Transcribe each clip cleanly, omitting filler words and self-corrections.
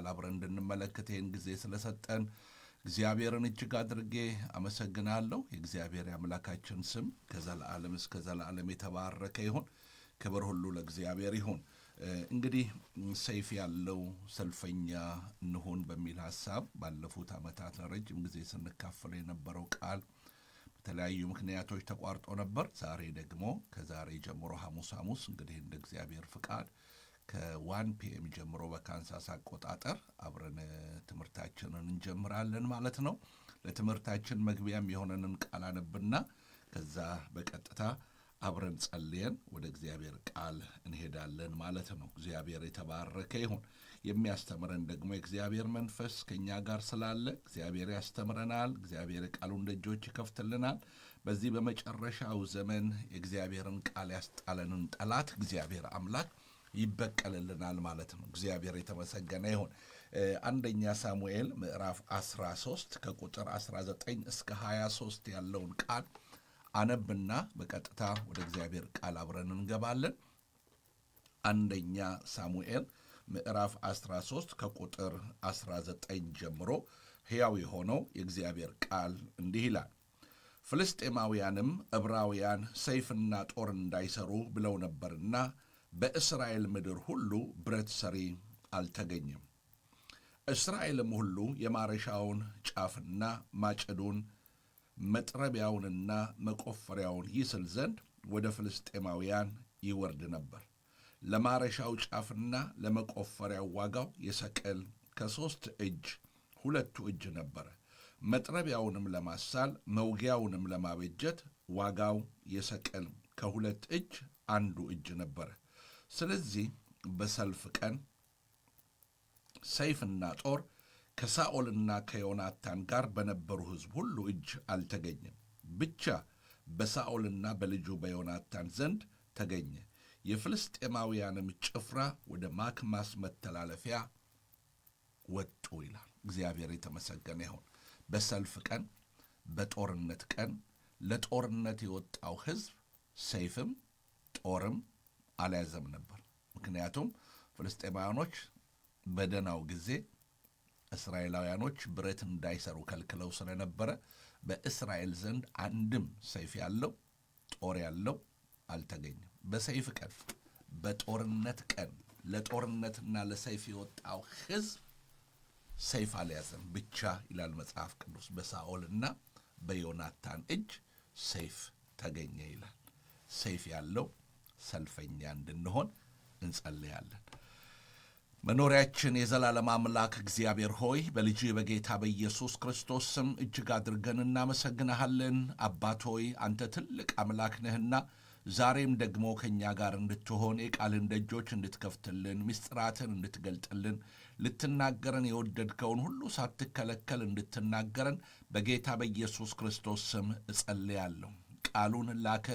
ቃል አብረን እንድንመለከት ይህን ጊዜ ስለሰጠን እግዚአብሔርን እጅግ አድርጌ አመሰግናለሁ። የእግዚአብሔር የአምላካችን ስም ከዘላለም እስከ ዘላለም የተባረከ ይሁን። ክብር ሁሉ ለእግዚአብሔር ይሁን። እንግዲህ ሰይፍ ያለው ሰልፈኛ እንሁን በሚል ሀሳብ ባለፉት ዓመታት ለረጅም ጊዜ ስንካፈል የነበረው ቃል በተለያዩ ምክንያቶች ተቋርጦ ነበር። ዛሬ ደግሞ ከዛሬ ጀምሮ ሐሙስ ሐሙስ እንግዲህ እንደ እግዚአብሔር ፍቃድ ከ 1 PM ጀምሮ በካንሳስ አቆጣጠር አብረን ትምህርታችንን እንጀምራለን ማለት ነው። ለትምህርታችን መግቢያም የሆነንን ቃል አነብና ከዛ በቀጥታ አብረን ጸልየን ወደ እግዚአብሔር ቃል እንሄዳለን ማለት ነው። እግዚአብሔር የተባረከ ይሁን። የሚያስተምረን ደግሞ የእግዚአብሔር መንፈስ ከእኛ ጋር ስላለ እግዚአብሔር ያስተምረናል። እግዚአብሔር የቃሉን ደጆች ይከፍትልናል። በዚህ በመጨረሻው ዘመን የእግዚአብሔርን ቃል ያስጣለንን ጠላት እግዚአብሔር አምላክ ይበቀልልናል ማለት ነው። እግዚአብሔር የተመሰገነ ይሁን። አንደኛ ሳሙኤል ምዕራፍ 13 ከቁጥር 19 እስከ 23 ያለውን ቃል አነብና በቀጥታ ወደ እግዚአብሔር ቃል አብረን እንገባለን። አንደኛ ሳሙኤል ምዕራፍ 13 ከቁጥር 19 ጀምሮ ሕያው የሆነው የእግዚአብሔር ቃል እንዲህ ይላል። ፍልስጤማውያንም ዕብራውያን ሰይፍና ጦር እንዳይሰሩ ብለው ነበርና በእስራኤል ምድር ሁሉ ብረት ሰሪ አልተገኘም። እስራኤልም ሁሉ የማረሻውን ጫፍና ማጭዱን መጥረቢያውንና መቆፈሪያውን ይስል ዘንድ ወደ ፍልስጤማውያን ይወርድ ነበር። ለማረሻው ጫፍና ለመቆፈሪያው ዋጋው የሰቅል ከሦስት እጅ ሁለቱ እጅ ነበረ። መጥረቢያውንም ለማሳል መውጊያውንም ለማበጀት ዋጋው የሰቅል ከሁለት እጅ አንዱ እጅ ነበረ። ስለዚህ በሰልፍ ቀን ሰይፍና ጦር ከሳኦልና ከዮናታን ጋር በነበሩ ሕዝብ ሁሉ እጅ አልተገኘም፣ ብቻ በሳኦልና በልጁ በዮናታን ዘንድ ተገኘ። የፍልስጤማውያንም ጭፍራ ወደ ማክማስ መተላለፊያ ወጡ ይላል። እግዚአብሔር የተመሰገነ ይሁን። በሰልፍ ቀን፣ በጦርነት ቀን ለጦርነት የወጣው ሕዝብ ሰይፍም ጦርም አልያዘም ነበር። ምክንያቱም ፍልስጤማውያኖች በደህናው ጊዜ እስራኤላውያኖች ብረት እንዳይሰሩ ከልክለው ስለነበረ በእስራኤል ዘንድ አንድም ሰይፍ ያለው ጦር ያለው አልተገኘም። በሰይፍ ቀን፣ በጦርነት ቀን ለጦርነትና ለሰይፍ የወጣው ሕዝብ ሰይፍ አልያዘም ብቻ ይላል መጽሐፍ ቅዱስ። በሳኦልና በዮናታን እጅ ሰይፍ ተገኘ ይላል። ሰይፍ ያለው ሰልፈኛ እንድንሆን እንጸልያለን። መኖሪያችን የዘላለም አምላክ እግዚአብሔር ሆይ፣ በልጅህ በጌታ በኢየሱስ ክርስቶስ ስም እጅግ አድርገን እናመሰግንሃለን። አባት ሆይ፣ አንተ ትልቅ አምላክ ነህና ዛሬም ደግሞ ከእኛ ጋር እንድትሆን፣ የቃልን ደጆች እንድትከፍትልን፣ ምስጢራትን እንድትገልጥልን፣ ልትናገረን የወደድከውን ሁሉ ሳትከለከል እንድትናገረን በጌታ በኢየሱስ ክርስቶስ ስም እጸልያለሁ። ቃሉን ላከ፣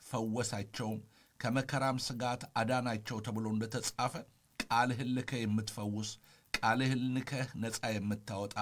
ፈወሳቸውም፣ ከመከራም ስጋት አዳናቸው ተብሎ እንደተጻፈ፣ ቃልህን ልከህ የምትፈውስ፣ ቃልህን ልከህ ነፃ የምታወጣ፣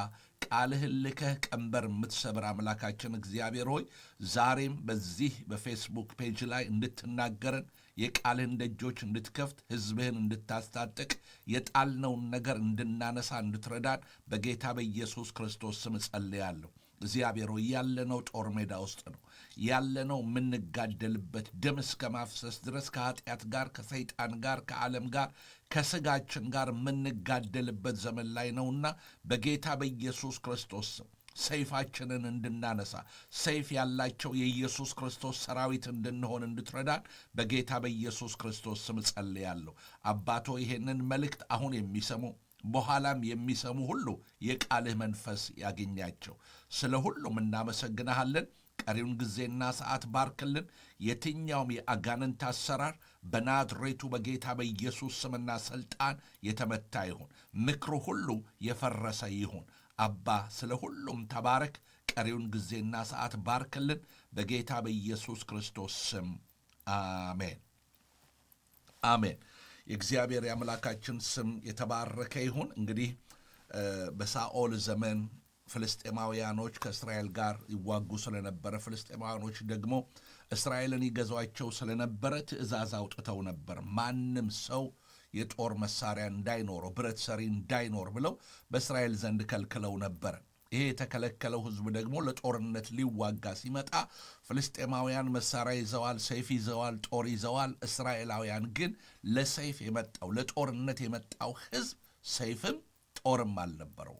ቃልህን ልከህ ቀንበር የምትሰብር አምላካችን እግዚአብሔር ሆይ፣ ዛሬም በዚህ በ Facebook page ላይ እንድትናገረን፣ የቃልህን ደጆች እንድትከፍት፣ ሕዝብህን እንድታስታጥቅ፣ የጣልነውን ነገር እንድናነሳ እንድትረዳን በጌታ በኢየሱስ ክርስቶስ ስም እጸልያለሁ። እግዚአብሔር ሆይ፣ ያለነው ጦር ሜዳ ውስጥ ነው። ያለነው የምንጋደልበት ደም እስከ ማፍሰስ ድረስ ከኃጢአት ጋር፣ ከሰይጣን ጋር፣ ከዓለም ጋር፣ ከስጋችን ጋር የምንጋደልበት ዘመን ላይ ነውና በጌታ በኢየሱስ ክርስቶስ ስም ሰይፋችንን እንድናነሳ፣ ሰይፍ ያላቸው የኢየሱስ ክርስቶስ ሰራዊት እንድንሆን እንድትረዳን በጌታ በኢየሱስ ክርስቶስ ስም እጸልያለሁ። አባቶ፣ ይሄንን መልእክት አሁን የሚሰሙ በኋላም የሚሰሙ ሁሉ የቃልህ መንፈስ ያግኛቸው። ስለ ሁሉም እናመሰግንሃለን። ቀሪውን ጊዜና ሰዓት ባርክልን። የትኛውም የአጋንንት አሰራር በናዝሬቱ በጌታ በኢየሱስ ስምና ስልጣን የተመታ ይሁን። ምክሩ ሁሉ የፈረሰ ይሁን። አባ፣ ስለ ሁሉም ተባረክ። ቀሪውን ጊዜና ሰዓት ባርክልን። በጌታ በኢየሱስ ክርስቶስ ስም አሜን፣ አሜን። የእግዚአብሔር የአምላካችን ስም የተባረከ ይሁን። እንግዲህ በሳኦል ዘመን ፍልስጤማውያኖች ከእስራኤል ጋር ይዋጉ ስለነበረ፣ ፍልስጤማውያኖች ደግሞ እስራኤልን ይገዟቸው ስለነበረ ትእዛዝ አውጥተው ነበር። ማንም ሰው የጦር መሳሪያ እንዳይኖረው፣ ብረት ሰሪ እንዳይኖር ብለው በእስራኤል ዘንድ ከልክለው ነበረ። ይሄ የተከለከለው ሕዝብ ደግሞ ለጦርነት ሊዋጋ ሲመጣ ፍልስጤማውያን መሳሪያ ይዘዋል፣ ሰይፍ ይዘዋል፣ ጦር ይዘዋል። እስራኤላውያን ግን ለሰይፍ የመጣው፣ ለጦርነት የመጣው ሕዝብ ሰይፍም ጦርም አልነበረው።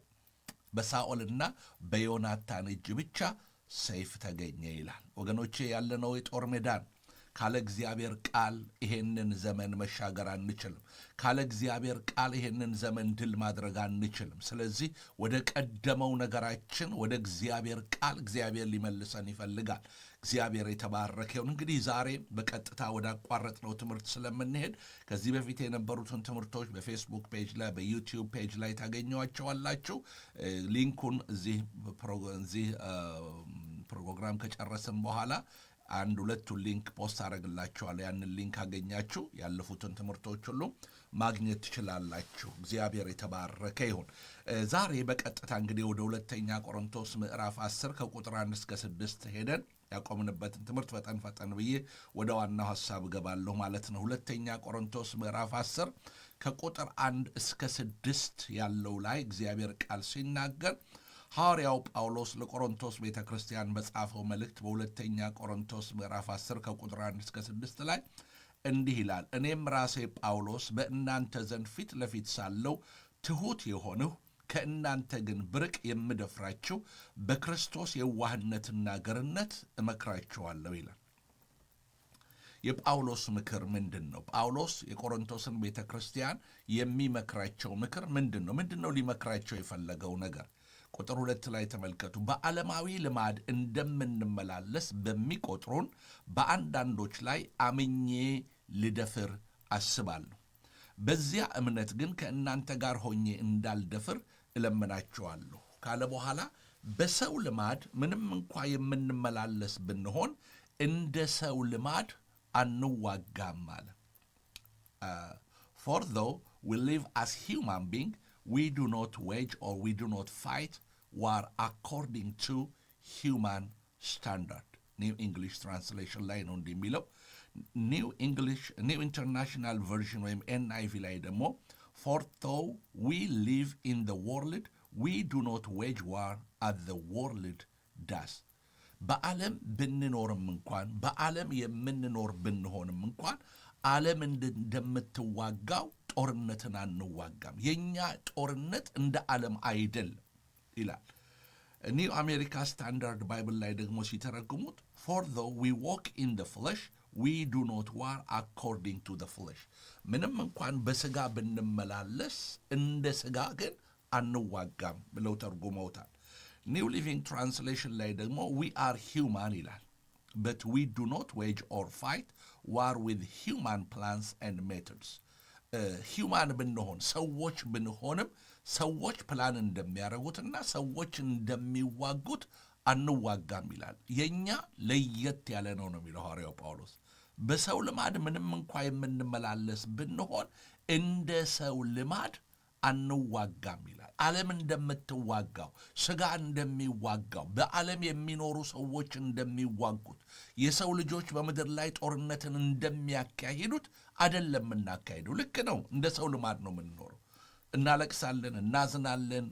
በሳኦልና በዮናታን እጅ ብቻ ሰይፍ ተገኘ ይላል። ወገኖቼ፣ ያለነው የጦር ሜዳ ነው። ካለ እግዚአብሔር ቃል ይሄንን ዘመን መሻገር አንችልም። ካለ እግዚአብሔር ቃል ይሄንን ዘመን ድል ማድረግ አንችልም። ስለዚህ ወደ ቀደመው ነገራችን፣ ወደ እግዚአብሔር ቃል እግዚአብሔር ሊመልሰን ይፈልጋል። እግዚአብሔር የተባረከ ይሁን። እንግዲህ ዛሬ በቀጥታ ወደ አቋረጥነው ትምህርት ስለምንሄድ ከዚህ በፊት የነበሩትን ትምህርቶች በ Facebook page ላይ፣ በ YouTube page ላይ ታገኟቸዋላችሁ። Link ኡን እዚህ ፕሮግራም ከጨረስን በኋላ አንድ ሁለቱን link post አደርግላችኋለሁ። ያንን link ካገኛችሁ ያለፉትን ትምህርቶች ሁሉ ማግኘት ትችላላችሁ። እግዚአብሔር የተባረከ ይሁን። ዛሬ በቀጥታ እንግዲህ ወደ ሁለተኛ ቆሮንቶስ ምዕራፍ 10 ከቁጥር 1 እስከ 6 ሄደን ያቆምንበትን ትምህርት ፈጠን ፈጠን ብዬ ወደ ዋናው ሀሳብ እገባለሁ ማለት ነው። ሁለተኛ ቆሮንቶስ ምዕራፍ 10 ከቁጥር 1 እስከ 6 ያለው ላይ እግዚአብሔር ቃል ሲናገር፣ ሐዋርያው ጳውሎስ ለቆሮንቶስ ቤተ ክርስቲያን በጻፈው መልእክት በሁለተኛ ቆሮንቶስ ምዕራፍ 10 ከቁጥር 1 እስከ 6 ላይ እንዲህ ይላል። “እኔም ራሴ ጳውሎስ በእናንተ ዘንድ ፊት ለፊት ሳለሁ ትሑት የሆንሁ፣ ከእናንተ ግን ብርቅ የምደፍራችሁ፣ በክርስቶስ የዋህነትና ገርነት እመክራችኋለሁ” ይላል። የጳውሎስ ምክር ምንድን ነው? ጳውሎስ የቆሮንቶስን ቤተ ክርስቲያን የሚመክራቸው ምክር ምንድን ነው? ምንድን ነው ሊመክራቸው የፈለገው ነገር? ቁጥር 2 ላይ ተመልከቱ። “በዓለማዊ ልማድ እንደምንመላለስ በሚቆጥሩን በአንዳንዶች ላይ አምኜ ልደፍር አስባለሁ። በዚያ እምነት ግን ከእናንተ ጋር ሆኜ እንዳልደፍር እለምናችኋለሁ” ካለ በኋላ፣ በሰው ልማድ ምንም እንኳ የምንመላለስ ብንሆን እንደ ሰው ልማድ አንዋጋም አለ። “For though we live as human being, we do not wage or we do not fight war according to human standard.” New English Translation ላይ ነው እንዲህ የሚለው። New International Version ወይም NIV ላይ ደግሞ “For though we live in the world, we do not wage war as the world does.” በዓለም ብንኖርም እንኳን፣ በዓለም የምንኖር ብንሆንም እንኳን፣ ዓለም እንደምትዋጋው ጦርነትን አንዋጋም። የእኛ ጦርነት እንደ ዓለም አይደለም ይላል። New American Standard Bible ላይ ደግሞ ሲተረጉሙት “For though we walk in the flesh, we do not war according to the flesh.” ምንም እንኳን በስጋ ብንመላለስ እንደ ስጋ ግን አንዋጋም ብለው ተርጉመውታል። New Living Translation ላይ ደግሞ “We are human” ይላል፣ “but we do not wage or fight war with human plans and methods.” Human ብንሆን፣ ሰዎች ብንሆንም፣ ሰዎች ፕላን እንደሚያደርጉትና ሰዎች እንደሚዋጉት አንዋጋም ይላል። የእኛ ለየት ያለ ነው ነው የሚለው ሐዋርያው ጳውሎስ። በሰው ልማድ ምንም እንኳ የምንመላለስ ብንሆን እንደ ሰው ልማድ አንዋጋም ይላል። ዓለም እንደምትዋጋው፣ ሥጋ እንደሚዋጋው፣ በዓለም የሚኖሩ ሰዎች እንደሚዋጉት፣ የሰው ልጆች በምድር ላይ ጦርነትን እንደሚያካሂዱት አይደለም የምናካሂደው። ልክ ነው። እንደ ሰው ልማድ ነው የምንኖረው። እናለቅሳለን፣ እናዝናለን።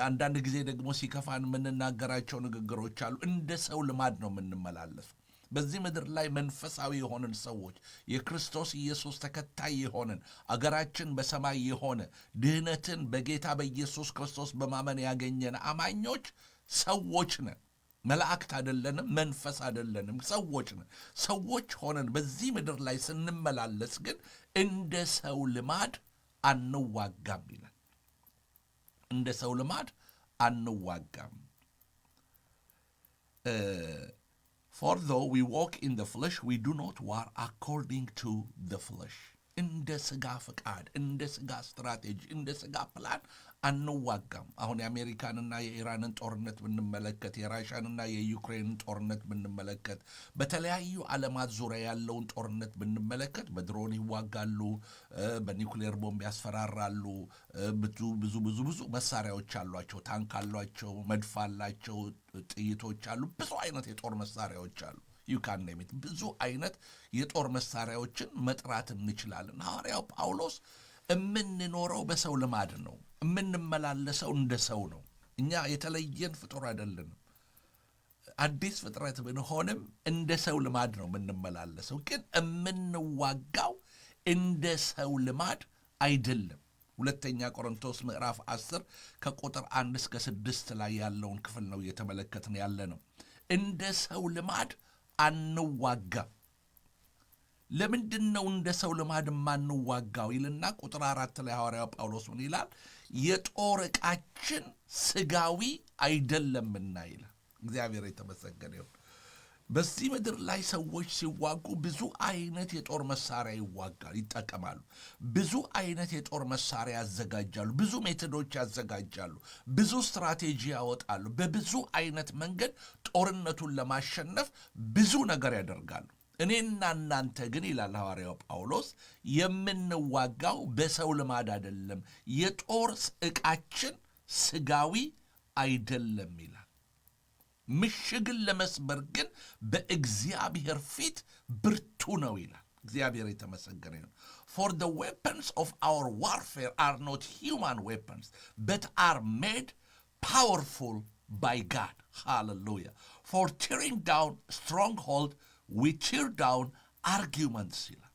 አንዳንድ ጊዜ ደግሞ ሲከፋን የምንናገራቸው ንግግሮች አሉ። እንደ ሰው ልማድ ነው የምንመላለሰው። በዚህ ምድር ላይ መንፈሳዊ የሆንን ሰዎች፣ የክርስቶስ ኢየሱስ ተከታይ የሆንን፣ አገራችን በሰማይ የሆነ፣ ድህነትን በጌታ በኢየሱስ ክርስቶስ በማመን ያገኘን አማኞች ሰዎች ነን። መላእክት አይደለንም፣ መንፈስ አይደለንም፣ ሰዎች ነን። ሰዎች ሆነን በዚህ ምድር ላይ ስንመላለስ ግን እንደ ሰው ልማድ አንዋጋም ይላል። እንደ ሰው ልማድ አንዋጋም። “For though we walk in the flesh, we do not war according to the flesh.” እንደ ስጋ ፍቃድ፣ እንደ ስጋ ስትራቴጂ፣ እንደ ስጋ ፕላን አንዋጋም። አሁን የአሜሪካንና የኢራንን ጦርነት ብንመለከት፣ የራሻንና የዩክሬንን ጦርነት ብንመለከት፣ በተለያዩ ዓለማት ዙሪያ ያለውን ጦርነት ብንመለከት በድሮን ይዋጋሉ፣ በኒውክሌር ቦምብ ያስፈራራሉ። ብዙ ብዙ ብዙ ብዙ መሳሪያዎች አሏቸው። ታንክ አሏቸው፣ መድፍ አላቸው፣ ጥይቶች አሉ፣ ብዙ አይነት የጦር መሳሪያዎች አሉ። You can name it፣ ብዙ አይነት የጦር መሳሪያዎችን መጥራት እንችላለን። ሐዋርያው ጳውሎስ የምንኖረው በሰው ልማድ ነው። የምንመላለሰው እንደ ሰው ነው። እኛ የተለየን ፍጡር አይደለንም። አዲስ ፍጥረት ብንሆንም እንደ ሰው ልማድ ነው የምንመላለሰው። ግን የምንዋጋው እንደ ሰው ልማድ አይደለም። ሁለተኛ ቆሮንቶስ ምዕራፍ 10 ከቁጥር 1 እስከ 6 ላይ ያለውን ክፍል ነው እየተመለከትን ያለ ነው። እንደ ሰው ልማድ አንዋጋም። ለምንድን ነው እንደ ሰው ልማድ የማንዋጋው ይልና ቁጥር 4 ላይ ሐዋርያው ጳውሎስ ምን ይላል? የጦር ዕቃችን ስጋዊ አይደለምና ይላል። እግዚአብሔር የተመሰገነ ይሁን። በዚህ ምድር ላይ ሰዎች ሲዋጉ ብዙ አይነት የጦር መሳሪያ ይዋጋል ይጠቀማሉ። ብዙ አይነት የጦር መሳሪያ ያዘጋጃሉ። ብዙ method ኦች ያዘጋጃሉ። ብዙ ስትራቴጂ ያወጣሉ። በብዙ አይነት መንገድ ጦርነቱን ለማሸነፍ ብዙ ነገር ያደርጋሉ። እኔና እናንተ ግን ይላል ሐዋርያው ጳውሎስ፣ የምንዋጋው በሰው ልማድ አይደለም፣ የጦር ዕቃችን ስጋዊ አይደለም ይላል። ምሽግን ለመስበር ግን በእግዚአብሔር ፊት ብርቱ ነው ይላል። እግዚአብሔር የተመሰገነ ይሁን። For the weapons of our warfare are not human weapons, but are made powerful by God. ሃሌሉያ። For tearing down stronghold, we tear down arguments ይላል።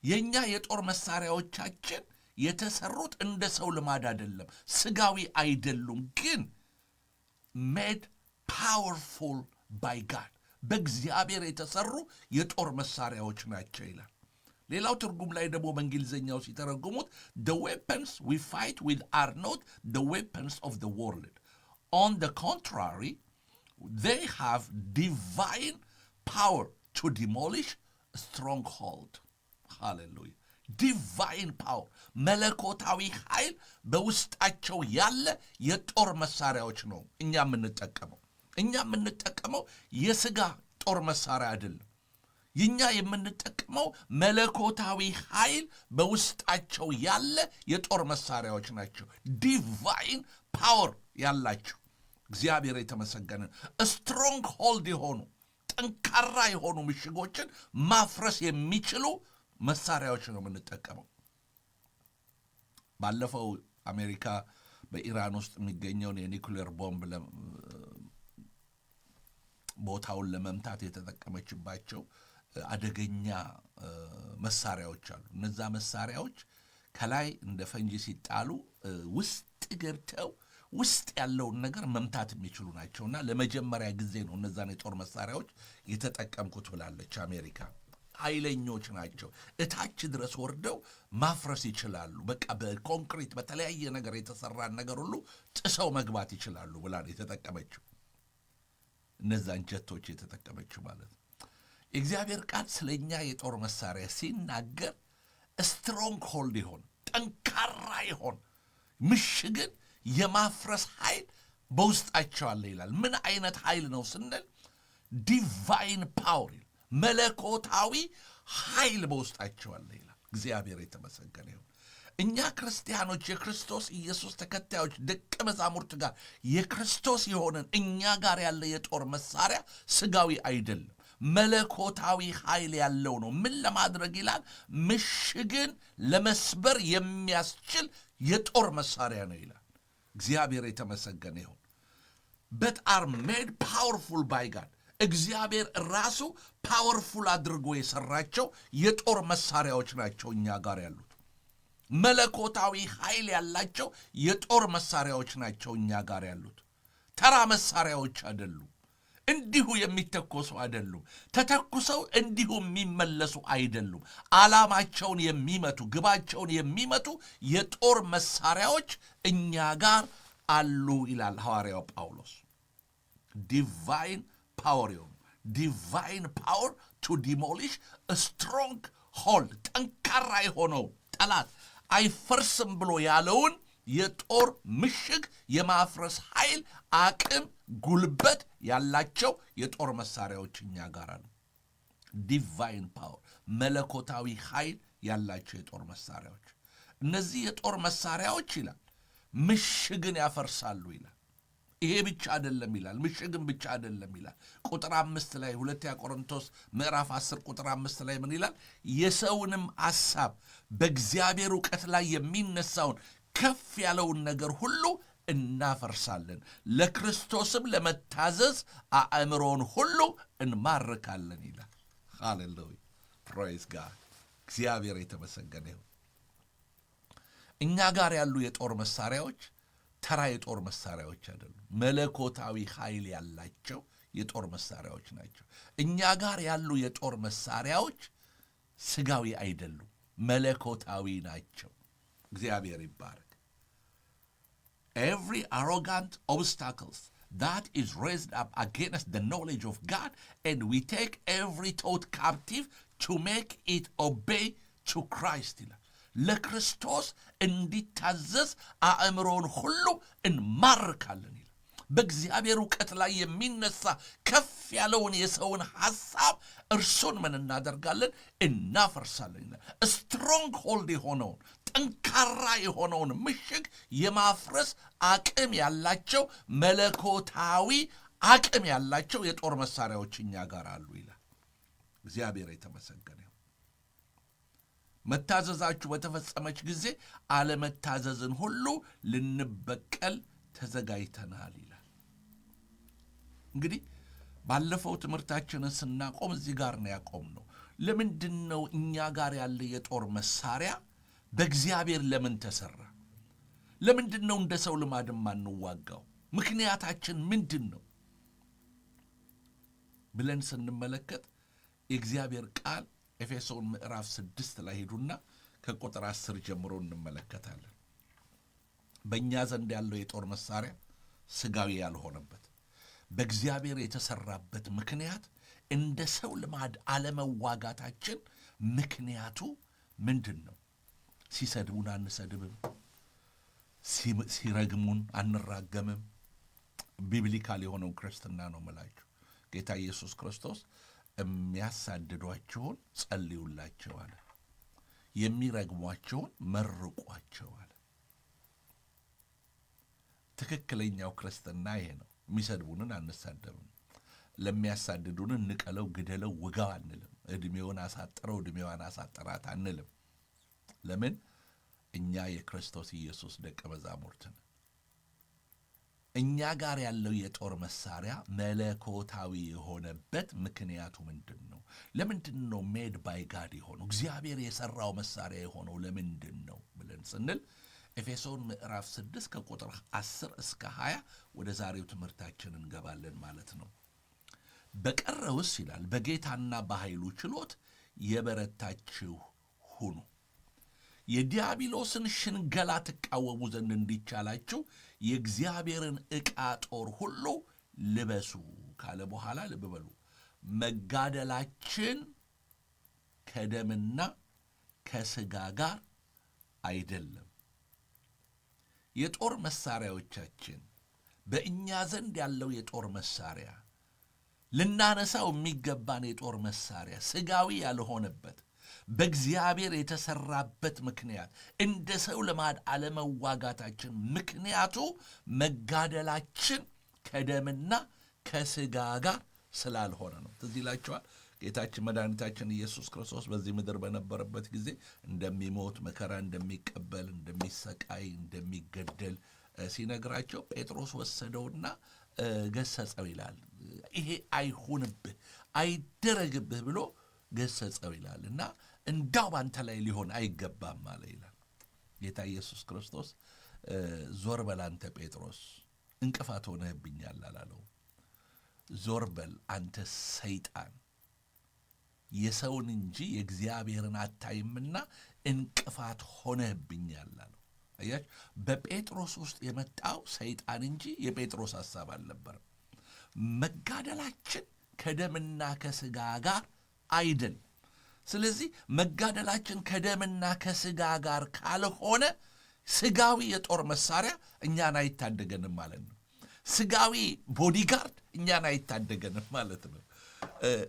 የእኛ የጦር መሳሪያዎቻችን የተሰሩት እንደ ሰው ልማድ አይደለም፣ ስጋዊ አይደሉም፣ ግን made powerful by God፣ በእግዚአብሔር የተሰሩ የጦር መሳሪያዎች ናቸው ይላል። ሌላው ትርጉም ላይ ደግሞ በእንግሊዝኛው ሲተረጉሙት the weapons we fight with are not the weapons of the world. On the contrary, they have divine power to demolish stronghold. ሃሌሉያ። Divine power፣ መለኮታዊ ኃይል በውስጣቸው ያለ የጦር መሳሪያዎች ነው እኛ የምንጠቀመው። እኛ የምንጠቀመው የስጋ ጦር መሳሪያ አይደለም። የእኛ የምንጠቀመው መለኮታዊ ኃይል በውስጣቸው ያለ የጦር መሳሪያዎች ናቸው። Divine power ያላቸው፣ እግዚአብሔር የተመሰገነ፣ stronghold የሆኑ፣ ጠንካራ የሆኑ ምሽጎችን ማፍረስ የሚችሉ መሳሪያዎች ነው የምንጠቀመው። ባለፈው አሜሪካ በኢራን ውስጥ የሚገኘውን የኒውክሌር ቦምብ ቦታውን ለመምታት የተጠቀመችባቸው አደገኛ መሳሪያዎች አሉ። እነዛ መሳሪያዎች ከላይ እንደ ፈንጂ ሲጣሉ ውስጥ ገብተው ውስጥ ያለውን ነገር መምታት የሚችሉ ናቸውና ለመጀመሪያ ጊዜ ነው እነዛን የጦር መሳሪያዎች የተጠቀምኩት ብላለች አሜሪካ። ኃይለኞች ናቸው። እታች ድረስ ወርደው ማፍረስ ይችላሉ። በቃ በኮንክሪት በተለያየ ነገር የተሰራን ነገር ሁሉ ጥሰው መግባት ይችላሉ ብላ ነው የተጠቀመችው። እነዛን ጀቶች የተጠቀመችው ማለት ነው። የእግዚአብሔር ቃል ስለ እኛ የጦር መሳሪያ ሲናገር stronghold የሆነ፣ ጠንካራ የሆነ ምሽግን የማፍረስ ኃይል በውስጣቸው አለ ይላል። ምን አይነት ኃይል ነው ስንል divine power፣ መለኮታዊ ኃይል በውስጣቸው አለ ይላል። እግዚአብሔር የተመሰገነ ይሁን። እኛ ክርስቲያኖች፣ የክርስቶስ ኢየሱስ ተከታዮች፣ ደቀ መዛሙርት ጋር የክርስቶስ የሆንን እኛ ጋር ያለ የጦር መሳሪያ ስጋዊ አይደለም፣ መለኮታዊ ኃይል ያለው ነው። ምን ለማድረግ ይላል? ምሽግን ለመስበር የሚያስችል የጦር መሳሪያ ነው ይላል። እግዚአብሔር የተመሰገነ ይሁን። But are made powerful by God፣ እግዚአብሔር ራሱ powerful አድርጎ የሰራቸው የጦር መሳሪያዎች ናቸው እኛ ጋር ያሉት። መለኮታዊ ኃይል ያላቸው የጦር መሳሪያዎች ናቸው እኛ ጋር ያሉት። ተራ መሳሪያዎች አይደሉም። እንዲሁ የሚተኮሱ አይደሉም። ተተኩሰው እንዲሁ የሚመለሱ አይደሉም። ዓላማቸውን የሚመቱ፣ ግባቸውን የሚመቱ የጦር መሳሪያዎች እኛ ጋር አሉ ይላል ሐዋርያው ጳውሎስ። Divine power የሆኑ፣ divine power to demolish stronghold፣ ጠንካራ የሆነው ጠላት አይፈርስም ብሎ ያለውን የጦር ምሽግ የማፍረስ ኃይል፣ አቅም፣ ጉልበት ያላቸው የጦር መሳሪያዎች እኛ ጋር አሉ። Divine power፣ መለኮታዊ ኃይል ያላቸው የጦር መሳሪያዎች። እነዚህ የጦር መሳሪያዎች ይላል ምሽግን ያፈርሳሉ ይላል። ይሄ ብቻ አይደለም ይላል። ምሽግም ብቻ አይደለም ይላል። ቁጥር 5 ላይ፣ ሁለተኛ ቆሮንቶስ ምዕራፍ 10 ቁጥር 5 ላይ ምን ይላል? የሰውንም ሐሳብ፣ በእግዚአብሔር እውቀት ላይ የሚነሳውን ከፍ ያለውን ነገር ሁሉ እናፈርሳለን፣ ለክርስቶስም ለመታዘዝ አእምሮን ሁሉ እንማርካለን ይላል። ሃሌሉያ፣ praise God። እግዚአብሔር የተመሰገነ ይሁን። እኛ ጋር ያሉ የጦር መሳሪያዎች ተራ የጦር መሳሪያዎች አይደሉም። መለኮታዊ ኃይል ያላቸው የጦር መሳሪያዎች ናቸው። እኛ ጋር ያሉ የጦር መሳሪያዎች ስጋዊ አይደሉም፣ መለኮታዊ ናቸው። እግዚአብሔር ይባረክ። Every arrogant obstacles that is raised up against the knowledge of God, and we take every thought captive to make it obey to Christ ይላል። ለክርስቶስ እንዲታዘዝ አእምሮን ሁሉ እንማርካለን ይላል። በእግዚአብሔር እውቀት ላይ የሚነሳ ከፍ ያለውን የሰውን ሐሳብ እርሱን ምን እናደርጋለን? እናፈርሳለን ይላል። Stronghold የሆነውን፣ ጠንካራ የሆነውን ምሽግ የማፍረስ አቅም ያላቸው፣ መለኮታዊ አቅም ያላቸው የጦር መሳሪያዎች እኛ ጋር አሉ ይላል። እግዚአብሔር የተመሰገነ ይሁን። መታዘዛችሁ በተፈጸመች ጊዜ አለመታዘዝን ሁሉ ልንበቀል ተዘጋጅተናል ይላል። እንግዲህ ባለፈው ትምህርታችንን ስናቆም እዚህ ጋር ነው ያቆምነው። ለምንድን ነው እኛ ጋር ያለ የጦር መሳሪያ በእግዚአብሔር ለምን ተሰራ? ለምንድን ነው እንደ ሰው ልማድ የማንዋጋው? ምክንያታችን ምንድን ነው ብለን ስንመለከት የእግዚአብሔር ቃል ኤፌሶን ምዕራፍ 6 ላይ ሄዱና ከቁጥር 10 ጀምሮ እንመለከታለን። በእኛ ዘንድ ያለው የጦር መሳሪያ ስጋዊ ያልሆነበት፣ በእግዚአብሔር የተሰራበት ምክንያት፣ እንደ ሰው ልማድ አለመዋጋታችን ምክንያቱ ምንድን ነው? ሲሰድቡን አንሰድብም፣ ሲረግሙን አንራገምም። Biblical የሆነው ክርስትና ነው ምላችሁ። ጌታ ኢየሱስ ክርስቶስ የሚያሳድዷችሁን ጸልዩላቸው አለ። የሚረግሟችሁን መርቋቸው አለ። ትክክለኛው ክርስትና ይሄ ነው። የሚሰድቡንን አንሳደብም። ለሚያሳድዱን ንቀለው፣ ግደለው፣ ውጋው አንልም። ዕድሜውን አሳጥረው፣ ዕድሜዋን አሳጥራት አንልም። ለምን? እኛ የክርስቶስ ኢየሱስ ደቀ መዛሙርት ነን። እኛ ጋር ያለው የጦር መሳሪያ መለኮታዊ የሆነበት ምክንያቱ ምንድን ነው? ለምንድን ነው made by God የሆነው፣ እግዚአብሔር የሰራው መሳሪያ የሆነው ለምንድን ነው ብለን ስንል ኤፌሶን ምዕራፍ 6 ከቁጥር 10 እስከ 20 ወደ ዛሬው ትምህርታችን እንገባለን ማለት ነው። በቀረውስ ይላል፣ በጌታና በኃይሉ ችሎት የበረታችሁ ሁኑ። የዲያብሎስን ሽንገላ ትቃወሙ ዘንድ እንዲቻላችሁ የእግዚአብሔርን ዕቃ ጦር ሁሉ ልበሱ ካለ በኋላ፣ ልብ በሉ፣ መጋደላችን ከደምና ከሥጋ ጋር አይደለም። የጦር መሳሪያዎቻችን፣ በእኛ ዘንድ ያለው የጦር መሳሪያ፣ ልናነሳው የሚገባን የጦር መሳሪያ ስጋዊ ያልሆነበት፣ በእግዚአብሔር የተሰራበት ምክንያት፣ እንደ ሰው ልማድ አለመዋጋታችን ምክንያቱ መጋደላችን ከደምና ከስጋ ጋር ስላልሆነ ነው። ትዝ ይላችኋል። ጌታችን መድኃኒታችን ኢየሱስ ክርስቶስ በዚህ ምድር በነበረበት ጊዜ እንደሚሞት፣ መከራ እንደሚቀበል፣ እንደሚሰቃይ፣ እንደሚገደል ሲነግራቸው ጴጥሮስ ወሰደውና ገሰጸው ይላል። ይሄ አይሁንብህ፣ አይደረግብህ ብሎ ገሰጸው ይላል እና እንዳው ባንተ ላይ ሊሆን አይገባም አለ ይላል። ጌታ ኢየሱስ ክርስቶስ ዞር በል አንተ ጴጥሮስ፣ እንቅፋት ሆነህብኛል አላለው። ዞር በል አንተ ሰይጣን፣ የሰውን እንጂ የእግዚአብሔርን አታይምና እንቅፋት ሆነህብኛል አለው። አያችሁ፣ በጴጥሮስ ውስጥ የመጣው ሰይጣን እንጂ የጴጥሮስ ሐሳብ አልነበረም። መጋደላችን ከደምና ከስጋ ጋር አይደል። ስለዚህ መጋደላችን ከደምና ከስጋ ጋር ካልሆነ ስጋዊ የጦር መሳሪያ እኛን አይታደገንም ማለት ነው። ስጋዊ bodyguard እኛን አይታደገንም ማለት ነው።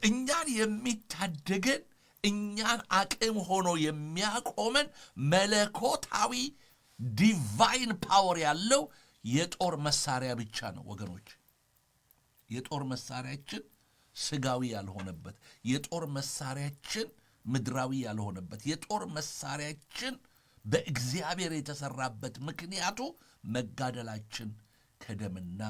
እኛን የሚታደገን፣ እኛን አቅም ሆኖ የሚያቆመን መለኮታዊ divine power ያለው የጦር መሳሪያ ብቻ ነው ወገኖች። የጦር መሳሪያችን ስጋዊ ያልሆነበት፣ የጦር መሳሪያችን ምድራዊ ያልሆነበት፣ የጦር መሳሪያችን በእግዚአብሔር የተሰራበት ምክንያቱ መጋደላችን ከደምና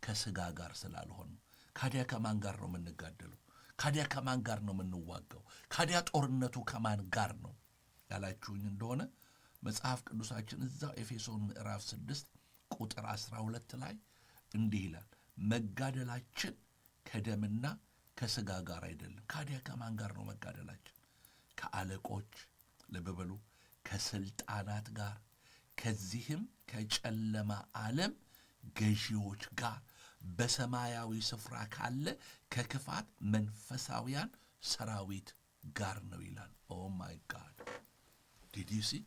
ከስጋ ጋር ስላልሆነ። ካዲያ ከማን ጋር ነው የምንጋደለው? ካዲያ ከማን ጋር ነው የምንዋጋው? ካዲያ ጦርነቱ ከማን ጋር ነው ያላችሁኝ እንደሆነ መጽሐፍ ቅዱሳችን እዛው ኤፌሶን ምዕራፍ 6 ቁጥር 12 ላይ እንዲህ ይላል፣ መጋደላችን ከደምና ከስጋ ጋር አይደለም። ካዲያ ከማን ጋር ነው መጋደላችን? ከአለቆች፣ ልብ በሉ፣ ከስልጣናት ጋር፣ ከዚህም ከጨለማ ዓለም ገዢዎች ጋር፣ በሰማያዊ ስፍራ ካለ ከክፋት መንፈሳውያን ሰራዊት ጋር ነው ይላል። Oh my God, did you see?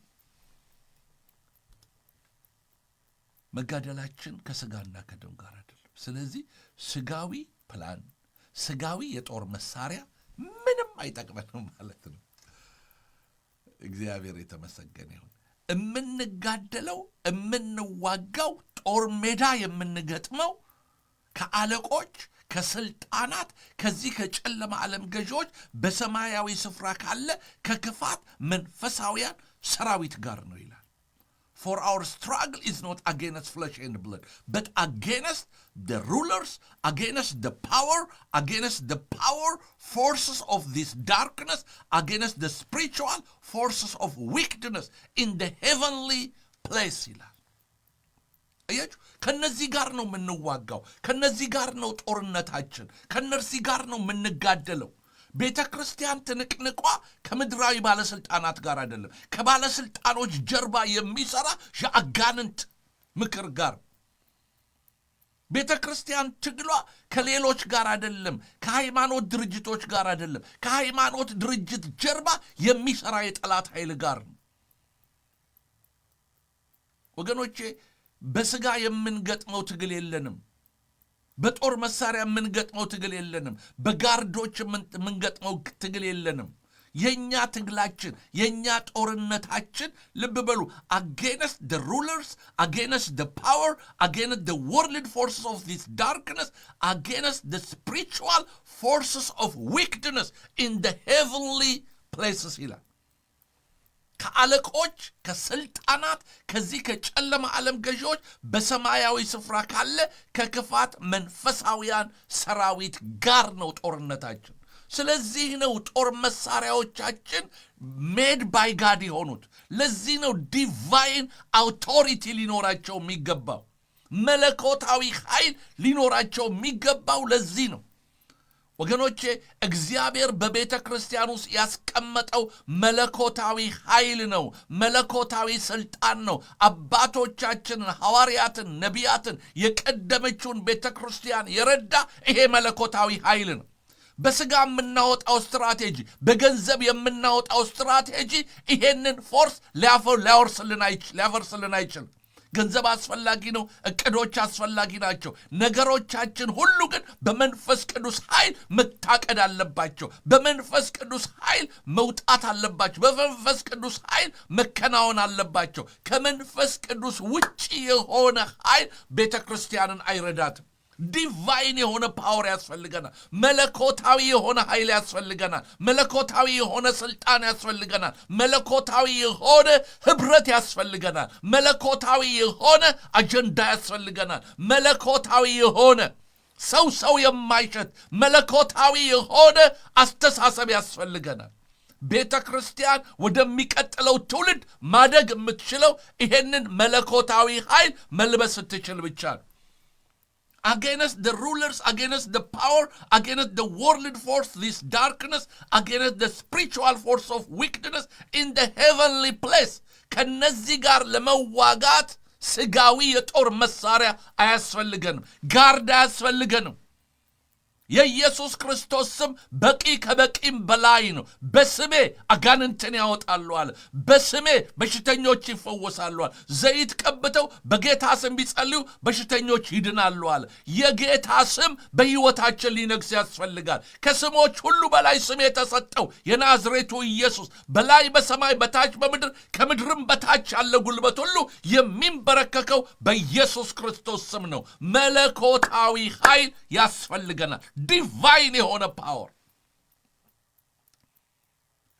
መጋደላችን ከስጋና ከደም ጋር አይደለም። ስለዚህ ስጋዊ ፕላን፣ ስጋዊ የጦር መሳሪያ ምንም አይጠቅመንም ማለት ነው። እግዚአብሔር የተመሰገነ ይሁን። የምንጋደለው፣ የምንዋጋው፣ ጦር ሜዳ የምንገጥመው ከአለቆች፣ ከስልጣናት፣ ከዚህ ከጨለማ ዓለም ገዢዎች፣ በሰማያዊ ስፍራ ካለ ከክፋት መንፈሳውያን ሰራዊት ጋር ነው ይላል። For our struggle is not against flesh and blood, but against the rulers, against the power, against the power forces of this darkness, against the spiritual forces of wickedness in the heavenly place ይላል። አያችሁ፣ ከነዚህ ጋር ነው የምንዋጋው። ከነዚህ ጋር ነው ጦርነታችን። ከነዚህ ጋር ነው የምንጋደለው። ቤተ ክርስቲያን ትንቅንቋ ከምድራዊ ባለስልጣናት ጋር አይደለም፣ ከባለስልጣኖች ጀርባ የሚሰራ የአጋንንት ምክር ጋር። ቤተ ክርስቲያን ትግሏ ከሌሎች ጋር አይደለም፣ ከሃይማኖት ድርጅቶች ጋር አይደለም፣ ከሃይማኖት ድርጅት ጀርባ የሚሰራ የጠላት ኃይል ጋር ነው። ወገኖቼ፣ በስጋ የምንገጥመው ትግል የለንም። በጦር መሳሪያ የምንገጥመው ትግል የለንም። በጋርዶች የምንገጥመው ትግል የለንም። የእኛ ትግላችን፣ የእኛ ጦርነታችን፣ ልብ በሉ፣ against the rulers, against the power, against the world forces of this darkness, against the spiritual forces of wickedness in the heavenly places ይላል። ከአለቆች፣ ከስልጣናት፣ ከዚህ ከጨለማ ዓለም ገዢዎች፣ በሰማያዊ ስፍራ ካለ ከክፋት መንፈሳውያን ሰራዊት ጋር ነው ጦርነታችን። ስለዚህ ነው ጦር መሳሪያዎቻችን made by God የሆኑት። ለዚህ ነው divine authority ሊኖራቸው የሚገባው፣ መለኮታዊ ኃይል ሊኖራቸው የሚገባው ለዚህ ነው። ወገኖቼ፣ እግዚአብሔር በቤተ ክርስቲያን ውስጥ ያስቀመጠው መለኮታዊ ኃይል ነው፣ መለኮታዊ ስልጣን ነው። አባቶቻችንን፣ ሐዋርያትን፣ ነቢያትን፣ የቀደመችውን ቤተ ክርስቲያን የረዳ ይሄ መለኮታዊ ኃይል ነው። በስጋ የምናወጣው ስትራቴጂ፣ በገንዘብ የምናወጣው ስትራቴጂ ይሄንን force ሊያፈርስልን አይችልም። ገንዘብ አስፈላጊ ነው። እቅዶች አስፈላጊ ናቸው። ነገሮቻችን ሁሉ ግን በመንፈስ ቅዱስ ኃይል መታቀድ አለባቸው። በመንፈስ ቅዱስ ኃይል መውጣት አለባቸው። በመንፈስ ቅዱስ ኃይል መከናወን አለባቸው። ከመንፈስ ቅዱስ ውጭ የሆነ ኃይል ቤተ ክርስቲያንን አይረዳትም። Divine የሆነ power ያስፈልገናል። መለኮታዊ የሆነ ኃይል ያስፈልገናል። መለኮታዊ የሆነ ስልጣን ያስፈልገናል። መለኮታዊ የሆነ ህብረት ያስፈልገናል። መለኮታዊ የሆነ አጀንዳ ያስፈልገናል። መለኮታዊ የሆነ ሰው ሰው የማይሸት መለኮታዊ የሆነ አስተሳሰብ ያስፈልገናል። ቤተ ክርስቲያን ወደሚቀጥለው ትውልድ ማደግ የምትችለው ይሄንን መለኮታዊ ኃይል መልበስ ስትችል ብቻ ነው። Against the rulers, against the power, against the world force, this darkness, against the spiritual force of wickedness in the heavenly place. ከነዚህ ጋር ለመዋጋት ስጋዊ የጦር መሳሪያ አያስፈልገንም። Guard አያስፈልገንም። የኢየሱስ ክርስቶስ ስም በቂ ከበቂም በላይ ነው። በስሜ አጋንንትን ያወጣሉ አለ። በስሜ በሽተኞች ይፈወሳሉ አለ። ዘይት ቀብተው በጌታ ስም ቢጸልዩ በሽተኞች ይድናሉ አለ። የጌታ ስም በሕይወታችን ሊነግስ ያስፈልጋል። ከስሞች ሁሉ በላይ ስም የተሰጠው የናዝሬቱ ኢየሱስ፣ በላይ በሰማይ፣ በታች በምድር፣ ከምድርም በታች ያለ ጉልበት ሁሉ የሚንበረከከው በኢየሱስ ክርስቶስ ስም ነው። መለኮታዊ ኃይል ያስፈልገናል። Divine የሆነ power።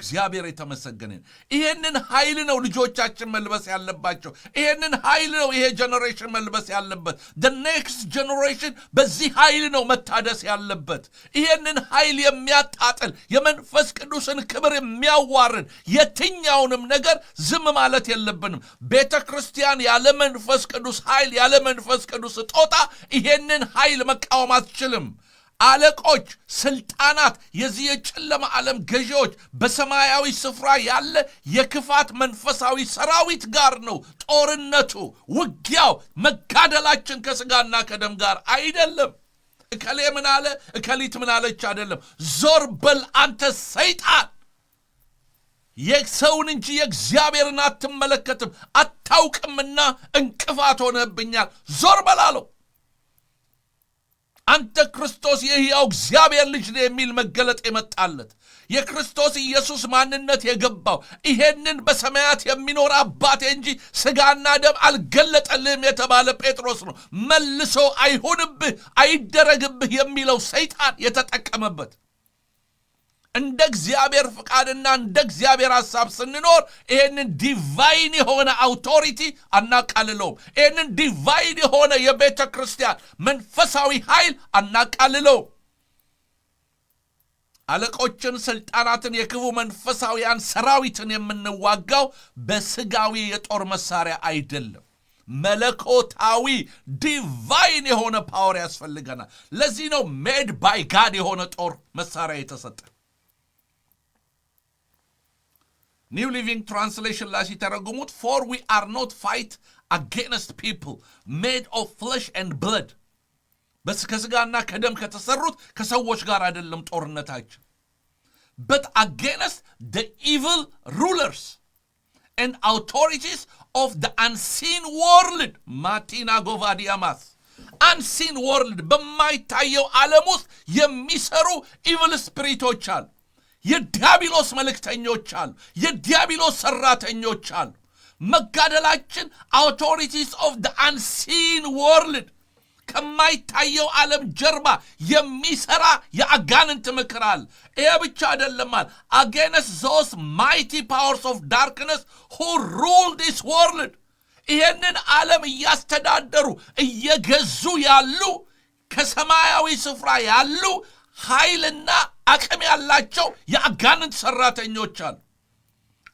እግዚአብሔር የተመሰገነ። ይሄንን ኃይል ነው ልጆቻችን መልበስ ያለባቸው። ይሄንን ኃይል ነው ይሄ generation መልበስ ያለበት። The next generation በዚህ ኃይል ነው መታደስ ያለበት። ይሄንን ኃይል የሚያጣጥል፣ የመንፈስ ቅዱስን ክብር የሚያዋርድ የትኛውንም ነገር ዝም ማለት የለብንም። ቤተ ክርስቲያን ያለ መንፈስ ቅዱስ ኃይል፣ ያለ መንፈስ ቅዱስ ስጦታ ይሄንን ኃይል መቃወም አትችልም። አለቆች፣ ስልጣናት፣ የዚህ የጨለማ ዓለም ገዢዎች፣ በሰማያዊ ስፍራ ያለ የክፋት መንፈሳዊ ሰራዊት ጋር ነው ጦርነቱ፣ ውጊያው። መጋደላችን ከስጋና ከደም ጋር አይደለም። እከሌ ምን አለ፣ እከሊት ምን አለች አይደለም። ዞር በል አንተ ሰይጣን፣ የሰውን እንጂ የእግዚአብሔርን አትመለከትም፣ አታውቅምና እንቅፋት ሆነህብኛል። ዞር በል አለው። አንተ ክርስቶስ የሕያው እግዚአብሔር ልጅ ነህ የሚል መገለጥ የመጣለት፣ የክርስቶስ ኢየሱስ ማንነት የገባው፣ ይሄንን በሰማያት የሚኖር አባቴ እንጂ ስጋና ደም አልገለጠልህም የተባለ ጴጥሮስ ነው። መልሶ አይሁንብህ፣ አይደረግብህ የሚለው ሰይጣን የተጠቀመበት። እንደ እግዚአብሔር ፍቃድና እንደ እግዚአብሔር ሐሳብ ስንኖር ይሄንን divine የሆነ authority አናቃልለውም። ይሄንን divine የሆነ የቤተ ክርስቲያን መንፈሳዊ ኃይል አናቃልለውም። አለቆችን፣ ስልጣናትን፣ የክፉ መንፈሳዊያን ሰራዊትን የምንዋጋው በስጋዊ የጦር መሳሪያ አይደለም። መለኮታዊ divine የሆነ power ያስፈልገናል። ለዚህ ነው made by God የሆነ ጦር መሳሪያ የተሰጠ። New Living Translation ላይ ሲተረጉሙት "For we are not fight against people made of flesh and blood"፣ ከስጋና ከደም ከተሰሩት ከሰዎች ጋር አይደለም ጦርነታችን፣ "but against the evil rulers and authorities of the unseen world"። ማቲና ጎቫዲያማስ፣ unseen world፣ በማይታየው ዓለም ውስጥ የሚሰሩ evil spirit ኦች አሉ። የዲያብሎስ መልእክተኞች አሉ። የዲያብሎስ ሰራተኞች አሉ። መጋደላችን authorities of the unseen world፣ ከማይታየው ዓለም ጀርባ የሚሰራ የአጋንንት ምክር አለ። ይሄ ብቻ አይደለም አለ፣ "against those mighty powers of darkness who rule this world"፣ ይሄንን ዓለም እያስተዳደሩ እየገዙ ያሉ፣ ከሰማያዊ ስፍራ ያሉ ኃይልና አቅም ያላቸው የአጋንንት ሰራተኞች አሉ።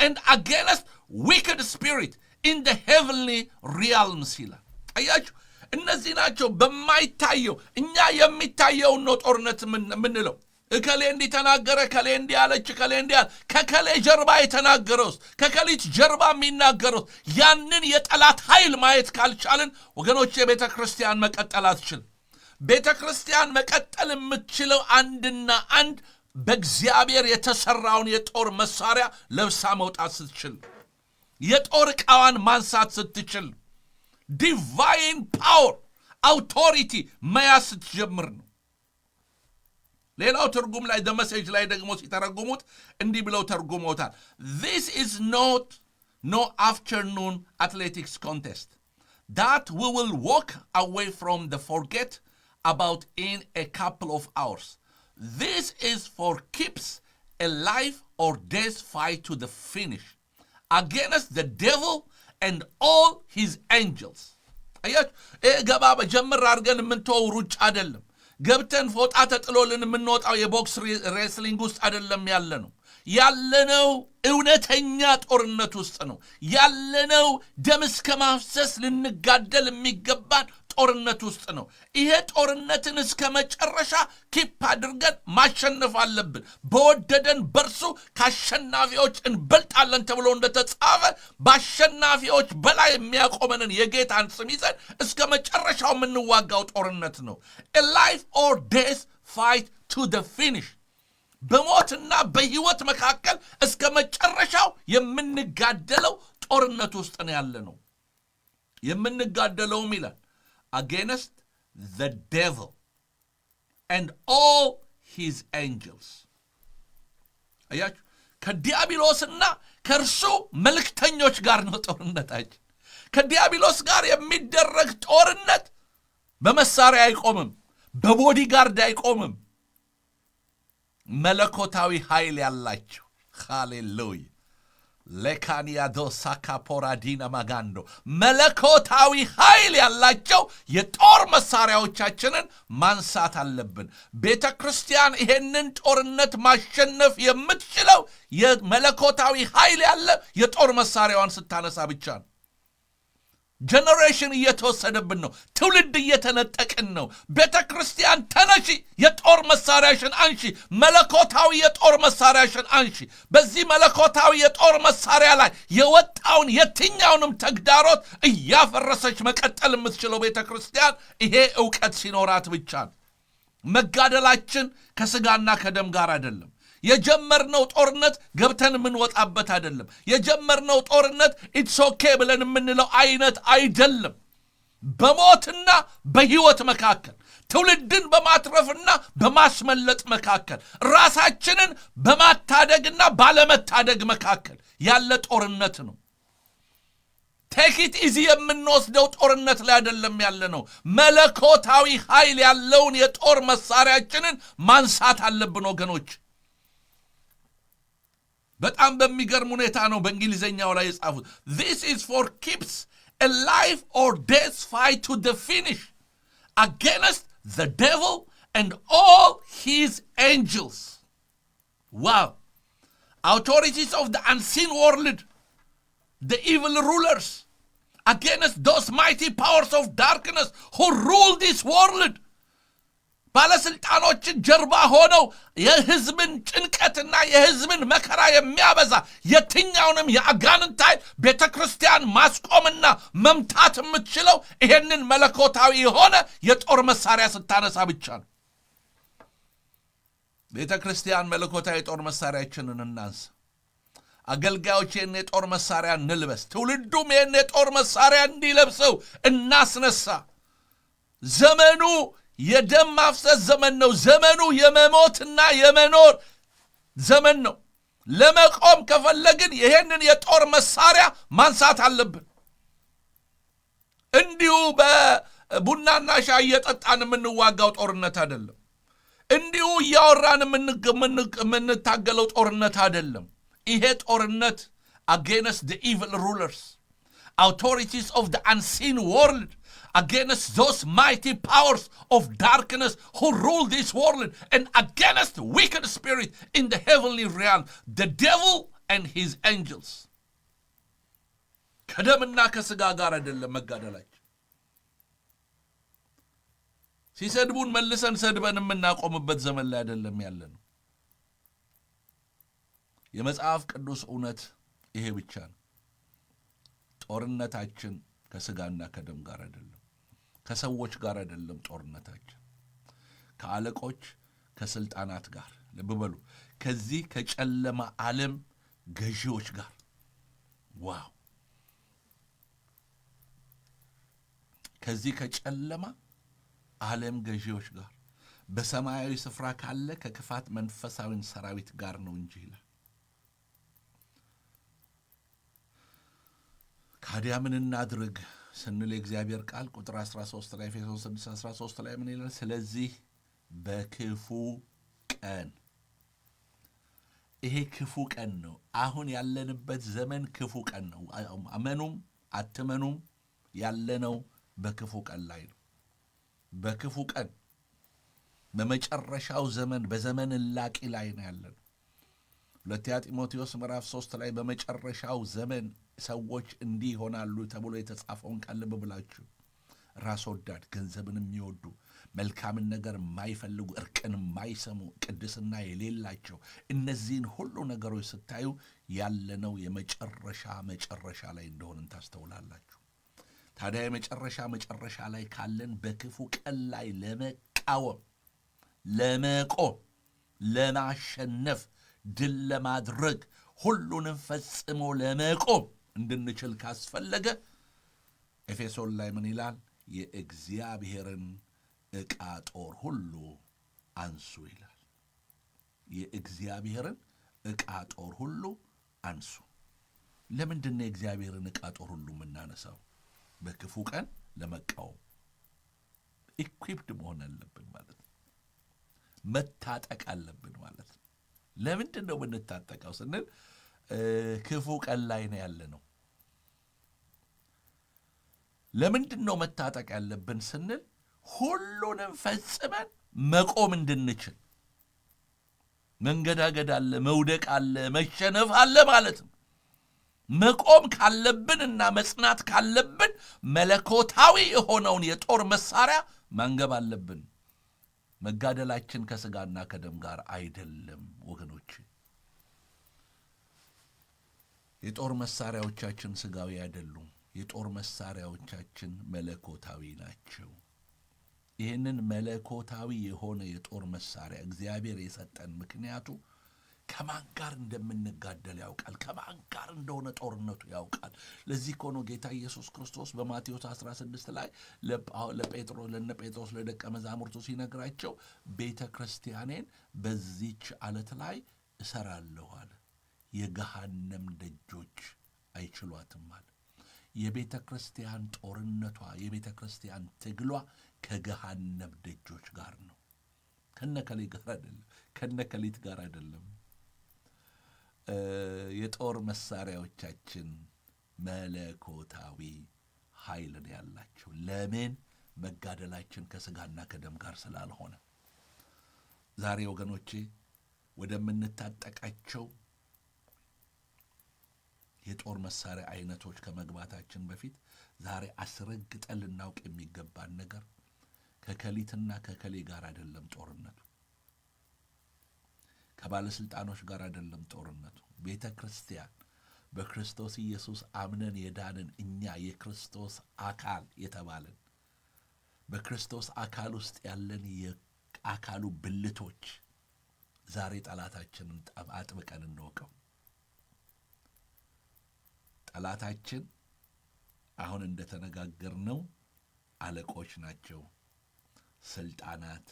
"And against wicked spirit in the heavenly realms" ይላል። አያችሁ፣ እነዚህ ናቸው በማይታየው። እኛ የሚታየውን ነው ጦርነት የምንለው። እከሌ እንዲህ ተናገረ፣ እከሌ እንዲህ አለች፣ እከሌ እንዲህ አለ። ከከሌ ጀርባ የተናገረውስ፣ ከከሊት ጀርባ የሚናገረውስ? ያንን የጠላት ኃይል ማየት ካልቻልን ወገኖች፣ የቤተ ክርስቲያን መቀጠል አትችልም። ቤተ ክርስቲያን መቀጠል የምትችለው አንድና አንድ በእግዚአብሔር የተሰራውን የጦር መሳሪያ ለብሳ መውጣት ስትችል፣ የጦር ዕቃዋን ማንሳት ስትችል፣ divine power authority መያዝ ስትጀምር ነው። ሌላው ትርጉም ላይ፣ The Message ላይ ደግሞ ሲተረጉሙት እንዲህ ብለው ተርጉመውታል። "This is not no afternoon athletics contest that we will walk away from the forget about in a couple of hours. This is for keeps, a life or death fight to the finish against the devil and all his angels." አያችሁ፣ ይህ ገባ በጀምር አድርገን የምንተወው ሩጫ አይደለም። ገብተን ፎጣ ተጥሎልን የምንወጣው የቦክስ wrestling ውስጥ አይደለም ያለነው። ያለነው እውነተኛ ጦርነት ውስጥ ነው ያለነው። ደም እስከ ማፍሰስ ልንጋደል የሚገባን ጦርነት ውስጥ ነው ያለነው። ጦርነት ውስጥ ነው። ይሄ ጦርነትን እስከ መጨረሻ keep አድርገን ማሸነፍ አለብን። በወደደን በርሱ ከአሸናፊዎች እንበልጣለን ተብሎ እንደተጻፈ፣ በአሸናፊዎች በላይ የሚያቆመንን የጌታን ስም ይዘን እስከ መጨረሻው የምንዋጋው ጦርነት ነው። Life or death fight to the finish። በሞትና በሕይወት መካከል እስከ መጨረሻው የምንጋደለው ጦርነት ውስጥ ነው ያለነው። የምንጋደለውም ይላል against the devil and all his angels። አያችሁ፣ ከዲያብሎስና ከእርሱ መልእክተኞች ጋር ነው ጦርነታችን። ከዲያብሎስ ጋር የሚደረግ ጦርነት በመሳሪያ አይቆምም፣ በ bodyguard አይቆምም። መለኮታዊ ኃይል ያላቸው፣ ሃሌሉያ፣ ሌካንያዶ ሳካፖራዲና ማጋንዶ፣ መለኮታዊ ኃይል ያላቸው የጦር መሳሪያዎቻችንን ማንሳት አለብን። ቤተ ክርስቲያን ይሄንን ጦርነት ማሸነፍ የምትችለው የመለኮታዊ ኃይል ያለ የጦር መሳሪያዋን ስታነሳ ብቻ ነው። Generation እየተወሰደብን ነው። ትውልድ እየተነጠቅን ነው። ቤተ ክርስቲያን ተነሺ፣ የጦር መሳሪያሽን አንሺ፣ መለኮታዊ የጦር መሳሪያሽን አንሺ። በዚህ መለኮታዊ የጦር መሳሪያ ላይ የወጣውን የትኛውንም ተግዳሮት እያፈረሰች መቀጠል የምትችለው ቤተ ክርስቲያን ይሄ እውቀት ሲኖራት ብቻ ነው። መጋደላችን ከስጋና ከደም ጋር አይደለም። የጀመርነው ጦርነት ገብተን የምንወጣበት አይደለም። የጀመርነው ጦርነት it's okay ብለን የምንለው አይነት አይደለም። በሞትና በሕይወት መካከል፣ ትውልድን በማትረፍና በማስመለጥ መካከል፣ ራሳችንን በማታደግና ባለመታደግ መካከል ያለ ጦርነት ነው። Take it easy የምንወስደው ጦርነት ላይ አይደለም ያለነው። መለኮታዊ ኃይል ያለውን የጦር መሳሪያችንን ማንሳት አለብን ወገኖች። በጣም በሚገርም ሁኔታ ነው በእንግሊዝኛው ላይ የጻፉት። This is for keeps, a life or death fight to the finish against the devil and all his angels. Wow! Authorities of the unseen world, the evil rulers, against those mighty powers of darkness who rule this world። ባለስልጣኖችን ጀርባ ሆነው የህዝብን ጭንቀትና የህዝብን መከራ የሚያበዛ የትኛውንም የአጋንንት ኃይል ቤተ ክርስቲያን ማስቆምና መምታት የምትችለው ይሄንን መለኮታዊ የሆነ የጦር መሳሪያ ስታነሳ ብቻ ነው። ቤተ ክርስቲያን፣ መለኮታዊ የጦር መሳሪያችንን እናንሳ። አገልጋዮች ይህን የጦር መሳሪያ እንልበስ። ትውልዱም ይህን የጦር መሳሪያ እንዲለብሰው እናስነሳ። ዘመኑ የደም ማፍሰስ ዘመን ነው። ዘመኑ የመሞትና የመኖር ዘመን ነው። ለመቆም ከፈለግን ይሄንን የጦር መሳሪያ ማንሳት አለብን። እንዲሁ በቡናና ሻይ እየጠጣን የምንዋጋው ጦርነት አይደለም። እንዲሁ እያወራን የምንታገለው ጦርነት አይደለም። ይሄ ጦርነት against the evil rulers, authorities of the unseen world, against those mighty powers of darkness who rule this world, and against wicked spirit in the heavenly realm, the devil and his angels። ከደምና ከስጋ ጋር አይደለም መጋደላችን። ሲሰድቡን መልሰን ሰድበን የምናቆምበት ዘመን ላይ አይደለም ያለነው። የመጽሐፍ ቅዱስ እውነት ይሄ ብቻ ነው። ጦርነታችን ከስጋና ከደም ጋር አይደለም፣ ከሰዎች ጋር አይደለም። ጦርነታችን ከአለቆች፣ ከስልጣናት ጋር፣ ልብ በሉ፣ ከዚህ ከጨለማ ዓለም ገዢዎች ጋር። Wow! ከዚህ ከጨለማ ዓለም ገዢዎች ጋር፣ በሰማያዊ ስፍራ ካለ ከክፋት መንፈሳዊን ሰራዊት ጋር ነው እንጂ ይላል። ታዲያ ምን እናድርግ ስንል የእግዚአብሔር ቃል ቁጥር 13 ላይ፣ ኤፌሶን 6 13 ላይ ምን ይላል? ስለዚህ በክፉ ቀን፣ ይሄ ክፉ ቀን ነው። አሁን ያለንበት ዘመን ክፉ ቀን ነው። አመኑም አትመኑም ያለነው በክፉ ቀን ላይ ነው። በክፉ ቀን፣ በመጨረሻው ዘመን፣ በዘመን እላቂ ላይ ነው ያለነው። ሁለተኛ ጢሞቴዎስ ምዕራፍ 3 ላይ በመጨረሻው ዘመን ሰዎች እንዲህ ይሆናሉ ተብሎ የተጻፈውን ቃል ልብ ብላችሁ ራስ ወዳድ፣ ገንዘብን የሚወዱ፣ መልካምን ነገር የማይፈልጉ፣ እርቅን የማይሰሙ፣ ቅድስና የሌላቸው፣ እነዚህን ሁሉ ነገሮች ስታዩ ያለነው የመጨረሻ መጨረሻ ላይ እንደሆንን ታስተውላላችሁ። ታዲያ የመጨረሻ መጨረሻ ላይ ካለን በክፉ ቀን ላይ ለመቃወም፣ ለመቆም፣ ለማሸነፍ፣ ድል ለማድረግ፣ ሁሉንም ፈጽሞ ለመቆም እንድንችል ካስፈለገ ኤፌሶን ላይ ምን ይላል? የእግዚአብሔርን ዕቃ ጦር ሁሉ አንሱ ይላል። የእግዚአብሔርን ዕቃ ጦር ሁሉ አንሱ። ለምንድን ነው የእግዚአብሔርን ዕቃ ጦር ሁሉ የምናነሳው? በክፉ ቀን ለመቃወም equipped መሆን አለብን ማለት ነው። መታጠቅ አለብን ማለት ነው። ለምንድን ነው የምንታጠቀው ስንል ክፉ ቀን ላይ ነው ያለነው። ለምንድን ነው መታጠቅ ያለብን ስንል ሁሉንም ፈጽመን መቆም እንድንችል። መንገዳገድ አለ፣ መውደቅ አለ፣ መሸነፍ አለ ማለት ነው። መቆም ካለብንና መጽናት ካለብን መለኮታዊ የሆነውን የጦር መሳሪያ ማንገብ አለብን። መጋደላችን ከስጋና ከደም ጋር አይደለም ወገኖች። የጦር መሳሪያዎቻችን ስጋዊ አይደሉም። የጦር መሳሪያዎቻችን መለኮታዊ ናቸው። ይህንን መለኮታዊ የሆነ የጦር መሳሪያ እግዚአብሔር የሰጠን ምክንያቱ ከማን ጋር እንደምንጋደል ያውቃል። ከማን ጋር እንደሆነ ጦርነቱ ያውቃል። ለዚህ እኮ ነው ጌታ ኢየሱስ ክርስቶስ በማቴዎስ 16 ላይ ለነ ጴጥሮስ፣ ለደቀ መዛሙርቱ ሲነግራቸው ቤተ ክርስቲያኔን በዚች አለት ላይ እሰራለሁ አለ። የገሃነም ደጆች አይችሏትም አለ። የቤተ ክርስቲያን ጦርነቷ፣ የቤተ ክርስቲያን ትግሏ ከገሃነም ደጆች ጋር ነው። ከነከሌ ጋር አይደለም፣ ከነከሊት ጋር አይደለም። የጦር መሳሪያዎቻችን መለኮታዊ ኃይልን ያላቸው፣ ለምን? መጋደላችን ከስጋና ከደም ጋር ስላልሆነ። ዛሬ ወገኖቼ ወደምንታጠቃቸው የጦር መሳሪያ አይነቶች ከመግባታችን በፊት ዛሬ አስረግጠን ልናውቅ የሚገባን ነገር ከከሊትና ከከሌ ጋር አይደለም ጦርነቱ። ከባለስልጣኖች ጋር አይደለም ጦርነቱ። ቤተ ክርስቲያን፣ በክርስቶስ ኢየሱስ አምነን የዳንን እኛ፣ የክርስቶስ አካል የተባልን፣ በክርስቶስ አካል ውስጥ ያለን የአካሉ ብልቶች ዛሬ ጠላታችንን አጥብቀን እንወቀው። ጠላታችን አሁን እንደተነጋገርነው አለቆች ናቸው፣ ስልጣናት፣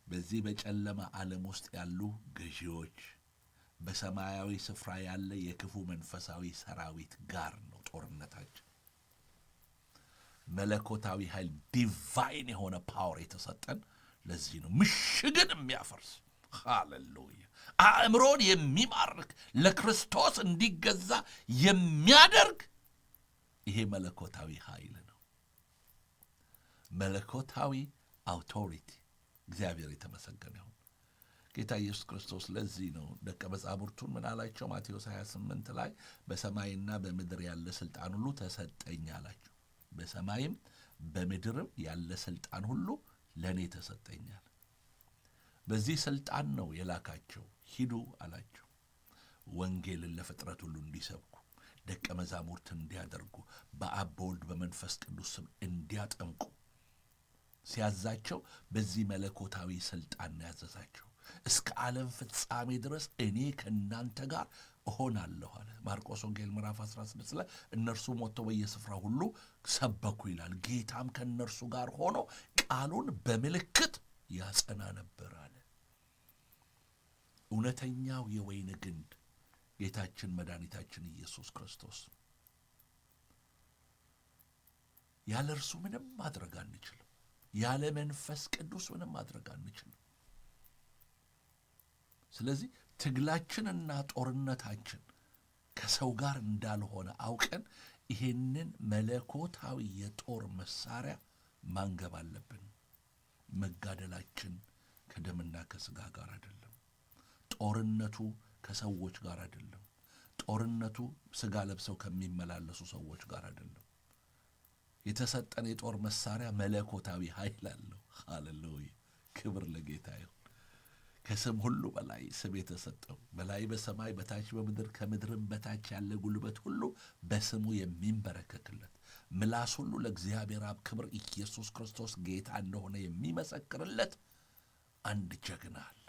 በዚህ በጨለማ ዓለም ውስጥ ያሉ ገዢዎች፣ በሰማያዊ ስፍራ ያለ የክፉ መንፈሳዊ ሰራዊት ጋር ነው ጦርነታችን። መለኮታዊ ኃይል፣ divine የሆነ power የተሰጠን ለዚህ ነው። ምሽግን የሚያፈርስ፣ ሃሌሉያ፣ አእምሮን የሚማርክ፣ ለክርስቶስ እንዲገዛ የሚያደርግ ይሄ መለኮታዊ ኃይል ነው። መለኮታዊ authority። እግዚአብሔር የተመሰገነ ይሁን። ጌታ ኢየሱስ ክርስቶስ ለዚህ ነው ደቀ መዛሙርቱን ምን አላቸው? ማቴዎስ 28 ላይ በሰማይና በምድር ያለ ስልጣን ሁሉ ተሰጠኝ አላቸው። በሰማይም በምድርም ያለ ስልጣን ሁሉ ለእኔ ተሰጠኛል። በዚህ ስልጣን ነው የላካቸው። ሂዱ አላቸው። ወንጌልን ለፍጥረት ሁሉ እንዲሰብኩ፣ ደቀ መዛሙርት እንዲያደርጉ፣ በአብ፣ በወልድ፣ በመንፈስ ቅዱስ ስም እንዲያጠምቁ ሲያዛቸው በዚህ መለኮታዊ ስልጣን ነው ያዘዛቸው። እስከ ዓለም ፍጻሜ ድረስ እኔ ከእናንተ ጋር እሆናለሁ አለ። ማርቆስ ወንጌል ምዕራፍ 16 ላይ እነርሱም ወጥተው በየስፍራ ሁሉ ሰበኩ ይላል። ጌታም ከእነርሱ ጋር ሆኖ ቃሉን በምልክት ያጸና ነበር አለ። እውነተኛው የወይን ግንድ ጌታችን መድኃኒታችን ኢየሱስ ክርስቶስ፣ ያለ እርሱ ምንም ማድረግ አንችልም። ያለ መንፈስ ቅዱስ ምንም ማድረግ አንችልም። ስለዚህ ትግላችንና ጦርነታችን ከሰው ጋር እንዳልሆነ አውቀን ይሄንን መለኮታዊ የጦር መሳሪያ ማንገብ አለብን። መጋደላችን ከደምና ከስጋ ጋር አይደለም። ጦርነቱ ከሰዎች ጋር አይደለም። ጦርነቱ ስጋ ለብሰው ከሚመላለሱ ሰዎች ጋር አይደለም። የተሰጠን የጦር መሳሪያ መለኮታዊ ኃይል አለው። ሃሌሉያ! ክብር ለጌታ ይሁን። ከስም ሁሉ በላይ ስም የተሰጠው፣ በላይ በሰማይ በታች በምድር ከምድርም በታች ያለ ጉልበት ሁሉ በስሙ የሚንበረከክለት፣ ምላስ ሁሉ ለእግዚአብሔር አብ ክብር ኢየሱስ ክርስቶስ ጌታ እንደሆነ የሚመሰክርለት አንድ ጀግና አለ።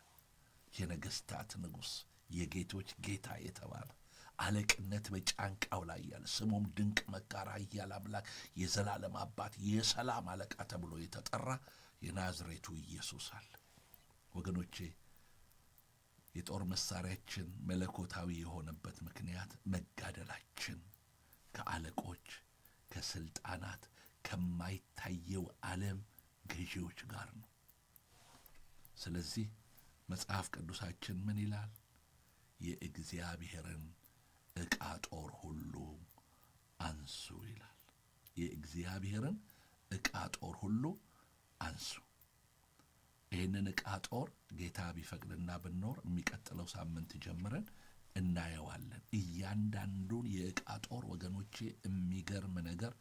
የነገሥታት ንጉሥ፣ የጌቶች ጌታ የተባለ፣ አለቅነት በጫንቃው ላይ ያለ፣ ስሙም ድንቅ መካር፣ ኃያል አምላክ፣ የዘላለም አባት፣ የሰላም አለቃ ተብሎ የተጠራ የናዝሬቱ ኢየሱስ አለ። ወገኖቼ፣ የጦር መሳሪያችን መለኮታዊ የሆነበት ምክንያት መጋደላችን ከአለቆች፣ ከስልጣናት፣ ከማይታየው ዓለም ገዢዎች ጋር ነው። ስለዚህ መጽሐፍ ቅዱሳችን ምን ይላል? የእግዚአብሔርን ዕቃ ጦር ሁሉ አንሱ ይላል። የእግዚአብሔርን ዕቃ ጦር ሁሉ አንሱ። ይህንን ዕቃ ጦር ጌታ ቢፈቅድና ብንኖር የሚቀጥለው ሳምንት ጀምረን እናየዋለን። እያንዳንዱን የዕቃ ጦር ወገኖቼ፣ የሚገርም ነገር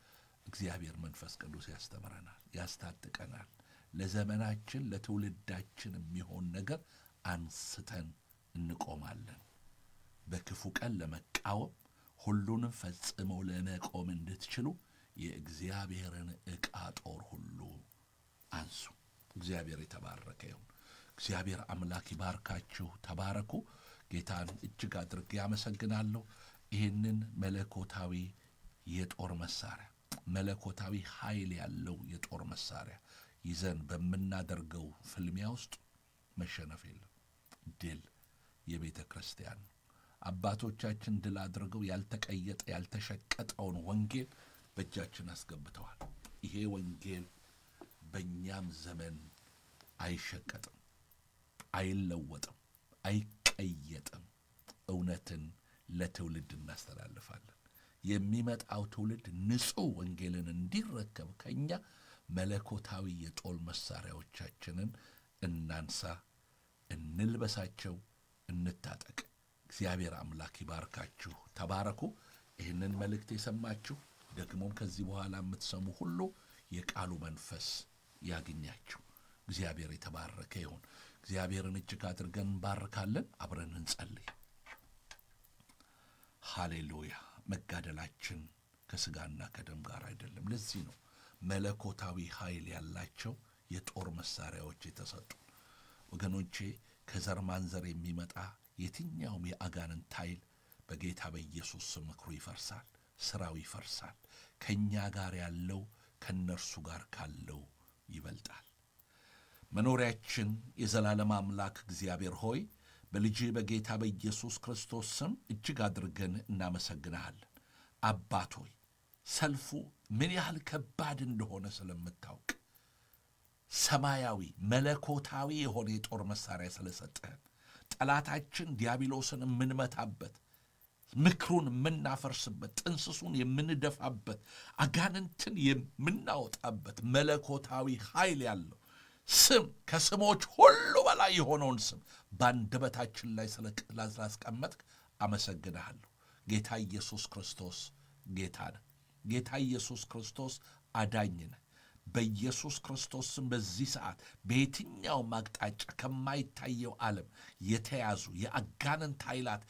እግዚአብሔር መንፈስ ቅዱስ ያስተምረናል፣ ያስታጥቀናል። ለዘመናችን ለትውልዳችን የሚሆን ነገር አንስተን እንቆማለን። በክፉ ቀን ለመቃወም ሁሉንም ፈጽመው ለመቆም እንድትችሉ የእግዚአብሔርን ዕቃ ጦር ሁሉ አንሱ። እግዚአብሔር የተባረከ ይሁን። እግዚአብሔር አምላክ ይባርካችሁ። ተባረኩ። ጌታን እጅግ አድርጌ አመሰግናለሁ። ይህንን መለኮታዊ የጦር መሳሪያ፣ መለኮታዊ ኃይል ያለው የጦር መሳሪያ ይዘን በምናደርገው ፍልሚያ ውስጥ መሸነፍ የለም። ድል የቤተ ክርስቲያን ነው። አባቶቻችን ድል አድርገው ያልተቀየጠ ያልተሸቀጠውን ወንጌል በእጃችን አስገብተዋል። ይሄ ወንጌል በእኛም ዘመን አይሸቀጥም፣ አይለወጥም፣ አይቀየጥም። እውነትን ለትውልድ እናስተላልፋለን። የሚመጣው ትውልድ ንጹሕ ወንጌልን እንዲረከብ ከእኛ መለኮታዊ የጦር መሳሪያዎቻችንን እናንሳ፣ እንልበሳቸው፣ እንታጠቅ። እግዚአብሔር አምላክ ይባርካችሁ። ተባረኩ። ይህንን መልእክት የሰማችሁ ደግሞም ከዚህ በኋላ የምትሰሙ ሁሉ የቃሉ መንፈስ ያግኛችሁ። እግዚአብሔር የተባረከ ይሁን። እግዚአብሔርን እጅግ አድርገን እንባርካለን። አብረን እንጸልይ። ሃሌሉያ። መጋደላችን ከስጋና ከደም ጋር አይደለም። ለዚህ ነው መለኮታዊ ኃይል ያላቸው የጦር መሳሪያዎች የተሰጡ። ወገኖቼ፣ ከዘር ማንዘር የሚመጣ የትኛውም የአጋንንት ኃይል በጌታ በኢየሱስ ስም ምክሩ ይፈርሳል፣ ስራው ይፈርሳል። ከእኛ ጋር ያለው ከእነርሱ ጋር ካለው ይበልጣል። መኖሪያችን የዘላለም አምላክ እግዚአብሔር ሆይ፣ በልጅህ በጌታ በኢየሱስ ክርስቶስ ስም እጅግ አድርገን እናመሰግንሃለን። አባት ሆይ፣ ሰልፉ ምን ያህል ከባድ እንደሆነ ስለምታውቅ ሰማያዊ መለኮታዊ የሆነ የጦር መሳሪያ ስለሰጠህን፣ ጠላታችን ዲያብሎስን የምንመታበት፣ ምክሩን የምናፈርስበት፣ ጥንስሱን የምንደፋበት፣ አጋንንትን የምናወጣበት መለኮታዊ ኃይል ያለው ስም፣ ከስሞች ሁሉ በላይ የሆነውን ስም በአንደበታችን ላይ ስላስቀመጥክ አመሰግንሃለሁ። ጌታ ኢየሱስ ክርስቶስ ጌታ ነህ። ጌታ ኢየሱስ ክርስቶስ አዳኝ ነህ። በኢየሱስ ክርስቶስ ስም በዚህ ሰዓት በየትኛውም አቅጣጫ ከማይታየው ዓለም የተያዙ የአጋንንት ኃይላት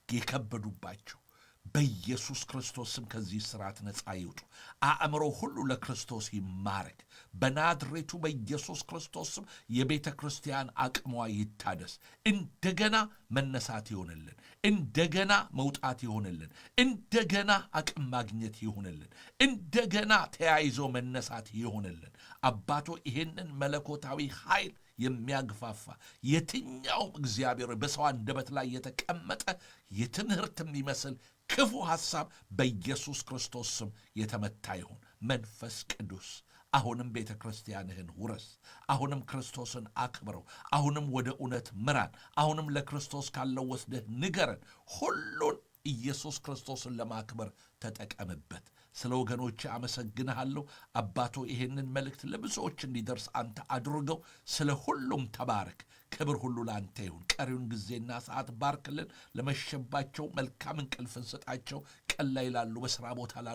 የከበዱባቸው በኢየሱስ ክርስቶስ ስም ከዚህ ስርዓት ነፃ ይውጡ። አእምሮ ሁሉ ለክርስቶስ ይማረክ። በናዝሬቱ በኢየሱስ ክርስቶስ ስም የቤተ ክርስቲያን አቅሟ ይታደስ። እንደገና መነሳት ይሆንልን። እንደገና መውጣት ይሆንልን። እንደገና አቅም ማግኘት ይሆንልን። እንደገና ተያይዞ መነሳት ይሆንልን። አባቶ፣ ይሄንን መለኮታዊ ኃይል የሚያግፋፋ የትኛውም እግዚአብሔር በሰው አንደበት ላይ የተቀመጠ የትምህርት የሚመስል ክፉ ሐሳብ በኢየሱስ ክርስቶስ ስም የተመታ ይሁን። መንፈስ ቅዱስ፣ አሁንም ቤተ ክርስቲያንህን ውረስ። አሁንም ክርስቶስን አክብረው። አሁንም ወደ እውነት ምራን። አሁንም ለክርስቶስ ካለው ወስደህ ንገረን። ሁሉን ኢየሱስ ክርስቶስን ለማክበር ተጠቀምበት። ስለ ወገኖች አመሰግንሃለሁ። አባቶ፣ ይሄንን መልእክት ለብዙዎች እንዲደርስ አንተ አድርገው። ስለ ሁሉም ተባረክ። ክብር ሁሉ ለአንተ ይሁን። ቀሪውን ጊዜና ሰዓት ባርክልን። ለመሸባቸው መልካም እንቅልፍን ስጣቸው። ቀን ላይ ላሉ፣ በስራ ቦታ ላሉ